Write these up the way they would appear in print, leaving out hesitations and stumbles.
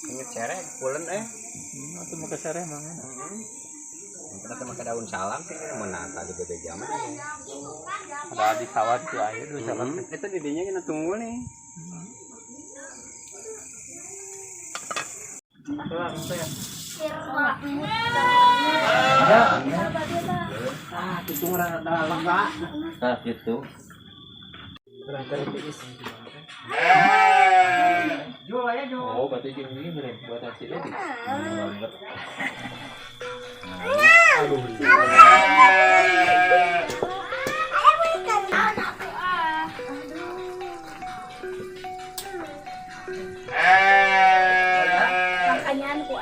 Ini sereh pulen eh. Atau make sereh mang. Pernah make daun salam sih menang tadi bebe jaman. Ada di sawah tuh air daun salam. Itu didinya kita tunggu nih. Ah, itu orang dalam, Pak. Nah, gitu. Jual aja, jual. Oh, berarti jeung ini bener buat nasi tadi.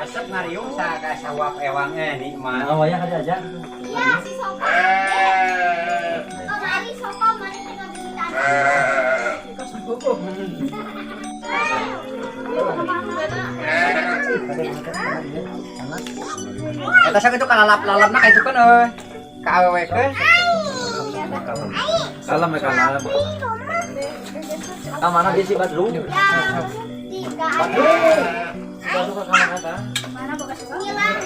Asap ngariung sa ka sawap ewang eh nikmat. Oh, ya ada aja. Iya, si Sopo. Mari Sopo, mari kita beli tanah. Eta sok itu kalalap-lalapna ka itu kan euy. Ka awewe keun. Kalam ya kalam. Ka mana dia si Badru? Yang tiga ada. Badru ka kamana ta? Ngilang.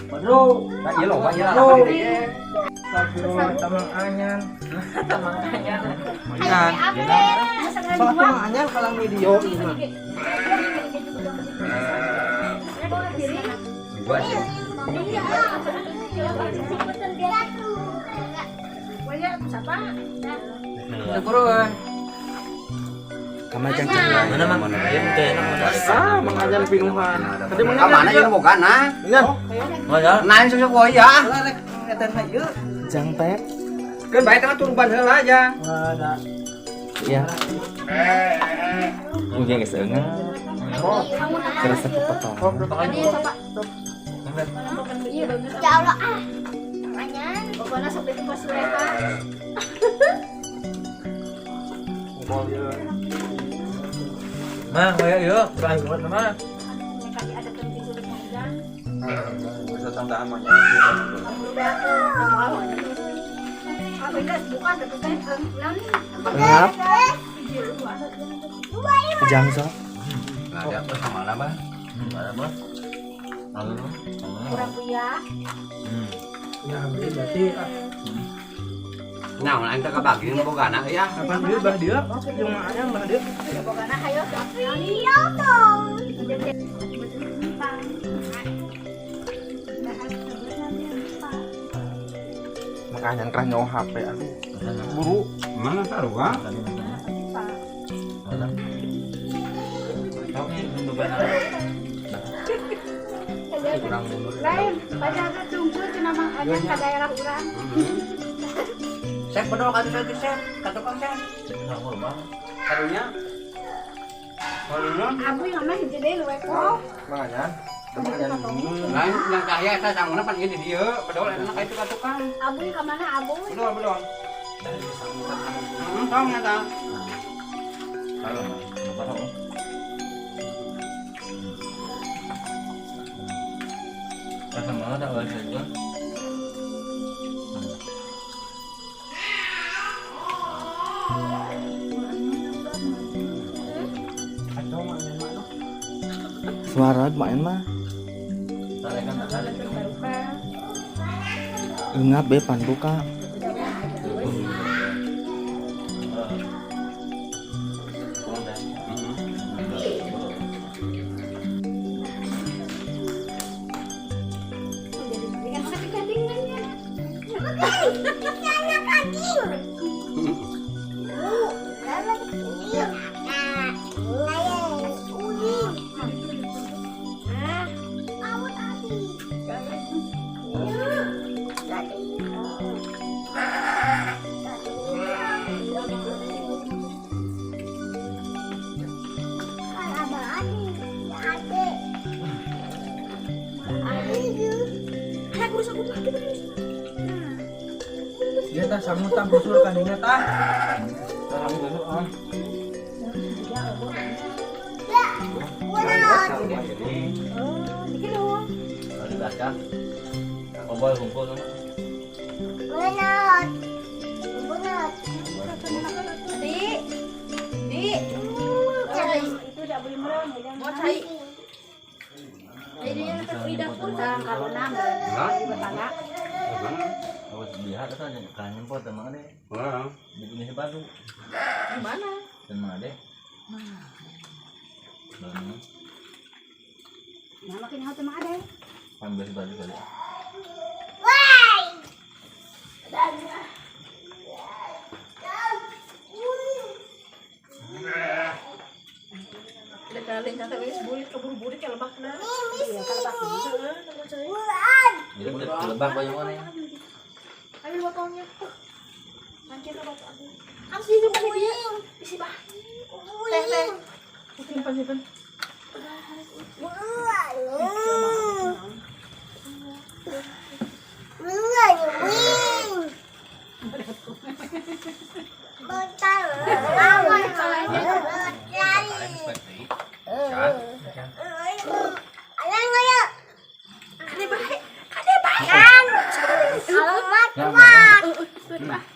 Badru. Nah, ieu loba ieu lalapan di dieu. Tamang anyan. Tamang anyan. Apa? Soalnya anyan kalang video ieu mah. Dua sih. Itu bro. Mana mang? Ah, mang anyan pinuhan. Tadi mang Ka mana ieu boga nah? Nyan. Mana? Nah, susuk we ya. Jang teh. Keun bae teh turban heula aja. Ada. Ya. Mungkin geus eungeut. Kerasa kepotong. Ya Allah ah. Anyan. Pokoknya sampai itu pas leha. Mang, ayo yuk, kurang banget mah. Kali ada terus sulit menggang. Bisa tanda amanya. Ngap. Jang sok. Nah, ada apa sama lah, Bang? Mana mah? Halo. Kurang puya. Ya, berarti Nah, aing teh kabagi nu bogana euy ya. apa dia bah dia? Jeung mang anyan bah dia. Pokoknya hayo. Iya dong. Makanya kerah nyawa HP aduh. Buru. Mana sarua? Mana? Kurang mundur. Lain, pada ada tunggu cenah mang anyan ka daerah urang. Sek bedol ka tuh sek, ka tukang sek. Karunya. Karunya. Abu yang mah hiji deui luwe kok. Mang anyan. Mang anyan. Lain yang kaya eta sanguna pan ieu di dieu, bedol eta ka itu ka tukang. Abu ka mana abu? Bedol, bedol. Tong eta. Halo, Mang. Rasa mana tak bahasa juga? Suara main mah. Eungap be pan buka. Dia tah sangu tah busur kadinya tah. Tah sangu busur ah. Oboy humpul. Di, di. Mau cai. Jadi yang di dapur Kalau nang Hah? Awas biar atau kan nyempot sama ade. Wah. Di punya si Badu. Di mana? Sama ade. Mana? Nah, makin hati mah ada. Ambil si Badu kali. Udah kalian kata wis burit keburu burit ya lebakna. Iya, kalau bakna. Heeh, nama cai. Jadi lebak banyak mana ya? Ambil botolnya. Mancing ke botol aku. Ambil itu mana dia? Isi bah. Teh teh. Simpan simpan.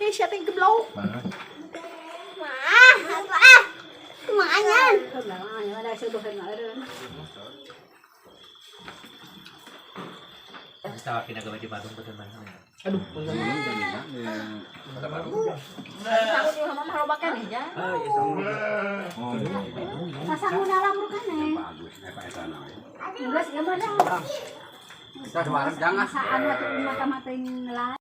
Eh, siapa yang geblok? Mana? Basta ginagawa di Badung betul mana? Aduh, Sangut yung mama marobakan eh, ya. Ah, iya sama. Oh, Sasanguna lah bukan eh. Bagus, Enggak sih, mana? Kita kemarin jangan. Saan waktu mata-mata yang lain.